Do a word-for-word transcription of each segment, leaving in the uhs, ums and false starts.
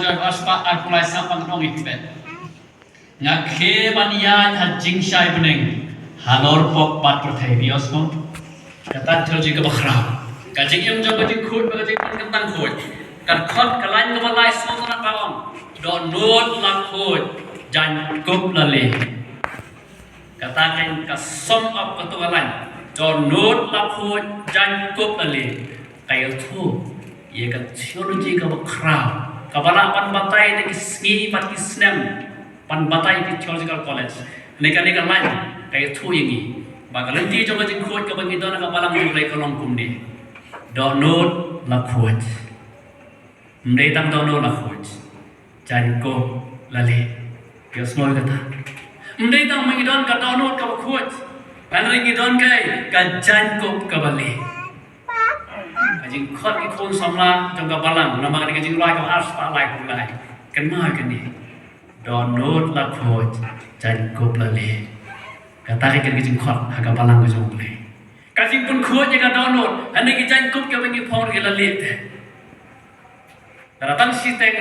Jong ka spah arphew lai sngap ban ong ïa phi. Nga khie ban ïaid ha jingshai bneng halor pop bad pyrthei, phi ïohsngew? Kata ka theology kaba khraw. Ka jingim jong ka jingkhuid bad ka jingpynkyntang khuid. Ka dkhot ka lain kaba lai sngewtynnat ba ong, dohnud la khuid, jaiñkup la lieh. Kata ka, ka sum up kato ka lain, dohnud la khuid, jaiñkup la lieh. Ka ïathuh ïa ka theology kaba khraw, kaba lah ban batai da ki sngi bad ki snem ban batai ha ki theological college. Kane, kane ka lain ka ïathuh ïa ngi ba ka lynti jong ka jingkhuid kaba ngi don ha ka balang jong U Blei ka long kumne: dohnud la khuid. Ym dei tang dohnud la khuid, jaiñkup la lieh. Phi ïohsngew ïa kata? Ym dei tang ba ngi don ka dohnud kaba khuid, hynrei ngi don ka, ka jaiñkup kaba lieh. Ka jingkhot ki khun samla jong ka balang, namar kane ka jingrwai kaba ar spah laiphew lai. Kynmaw ïa kane. Dohnud la khuid, jaiñkup la lieh. Kata ka, ka jingkhot ha ka balang ka jong U Blei. Ka jingpynkhuid ïa ka dohnud, hynrei ki jaiñkup kiba ngi phong ki la lieh te. Lada tang shiteng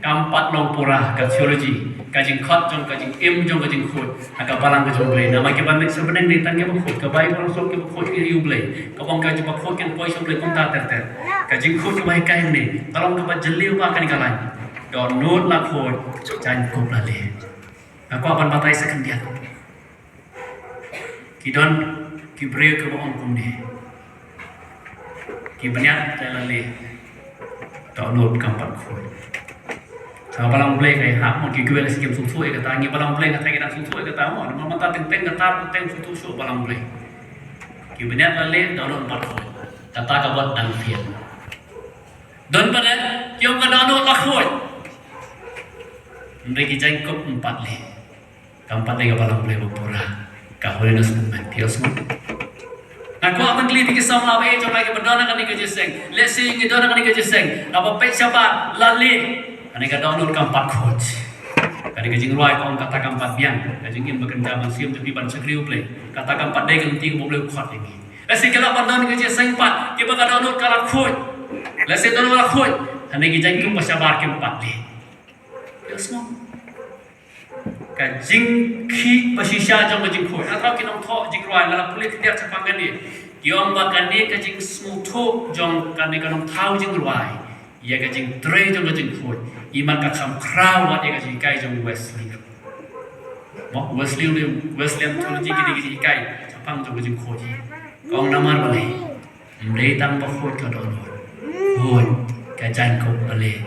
kam pat long pura ka theology, ka jingkhot jong, ka jingim jong ka jingkhuid ha ka balang ka jong U Blei. Namar kiba mih sha bneng dei tang kiba khuid, ka Baibl ruh kiba khuid ki ri U Blei. Kaba ong ka jingkhuid kin poi sha U Blei kumta ter ter. Ka jingkhuid kaba hikai hangne ka long kaba jylliew bha kane ka lain. Dohnud la khuid, jaiñkup la lieh. Nga kwah ban batai sa khyndiat. Ki don ki briew kiba ong kumne, ki bniat te la lieh, dohnud kam pat khuid. Sa balang Blei ka ïahap mo, ki kwah lehse kim sngewthuh ïa kata, ngi balang Blei nga tharai ki dang sngewthuh ïa kata mo, namar mynta teng teng kata teng sngewthuh shuh balang Blei. Ki bniat la lieh, dohnud pat khuid. Kata ka bot dang thied. Don pat de ki ong ka dohnud la khuid, hynrei ki jaiñkup ym pat lieh. Kam pat dei ka balang Blei ba pura, ka holiness movement. Phi ïohsngew? Nga kwah ban kylli ïa ki samla ba ïeit jong nga kiba don ha kane ka jingïaseng. Lehse ngi don ha kane ka jingïaseng, naba peit shabar la lieh. Kane ka dohnud kam pat khuid. Kane ka jingrwai ka ong kata kam pat biang. Ka jingim ba kynja mynsiem jong phi ban shakri U Blei, kata kam pat dei ka lynti kaba U Blei u khot ïa ngi. Lehse ki lah ban don ha kane ka jingïaseng pat kiba ka dohnud ka la khuid. Lehse dohnud la khuid, hynrei ki jaiñkup ba shabar kim pat lieh. Phi ïohsngew? Ka jingkhih ba shisha jong ka jingkhuid. Nga thaw ki nongthoh jingrwai, nga la pule khyndiat shaphang kane. Ki ong ba kane ka jingsngewthuh jong kane ka nongthaw jingrwai ïa ka jingtrei jong ka jingkhuid, i man ka kham khraw wat ïa ka jinghikai jong Wesley. Mo, Wesley, Wesleyan theology, kine ki jinghikai shaphang jong ka jingkhuid. Ka ong namar balei? Ym dei tang ba khuid ka dohnud, khuid ka jaiñkup ba lieh.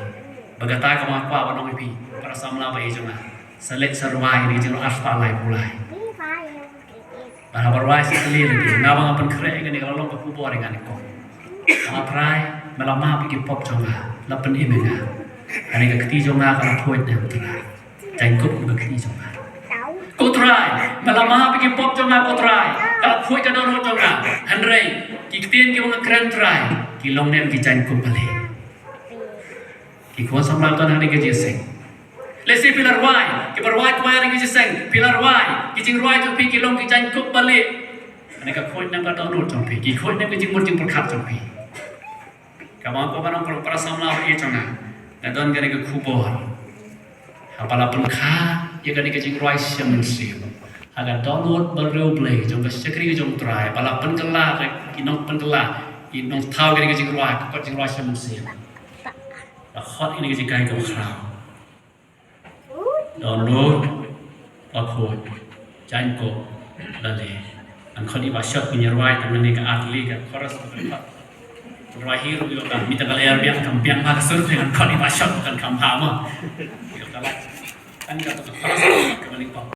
Ba kata ka ma kwah ban ong ïa phi para samla ba ïeit jong nga, sa leit sa rwai ïa kane ka jingrwai arspah laiphew lai. Ba haba rwai sa kylli lade, nga ba nga pynkhreh ïa kane ka la long ka khubor ïa nga ne ko. Nga, Trai, me la map ïa ki pop jong nga, la pynim ïa nga. Kane ka kti jong nga ka la khuid ne em Trai? Jaiñkup ka kti jong nga. Ko Trai, me la map ïa ki pop jong nga ko Trai, ka la khuid ka dohnud jong nga. Hynrei ki ktien kiba nga kren Trai, ki long ne em ki jaiñkup ba lieh? Ki khun samla ba don ha kane ka jingïaseng. Lehse phi la rwai, kiba rwai choir ha kane ka jingïaseng, phi la rwai, ki jingrwai jong phi ki long ki jaiñkup ba lieh. Kane ka khuid ne em ka dohnud jong phi, ki khuid ne em ki jingmut jingpyrkhat jong phi? Kaba nga kwah ban ong para samla ba ïeit jong nga, nga don kane ka khubor. Haba la pynkha ïa kane ka jingrwai sha mynsiem, ha ka dohnud bynriew Blei jong ka shakri jong U Trai, ba la pynkylla ki nongpynkylla, ki nongthaw kane ka jingrwai, ka kot jingrwai sha mynsiem, la khot ïa kane ka jinghikai kaba khraw. Dohnud la khuid, jaiñkup la lieh. Ngan khot ïa i Bah Shot ban ïa rwai tang kane ka ar tylli ka chorus ba kan khot. Rwai hi ruh ïoh kan, mi tang ka lyer biang kam biang ma ka sur, te ngan khot ïa i Bah Shot kan kham bha ma. Ïoh ka la. Kan ka chorus ka ban ïa pop.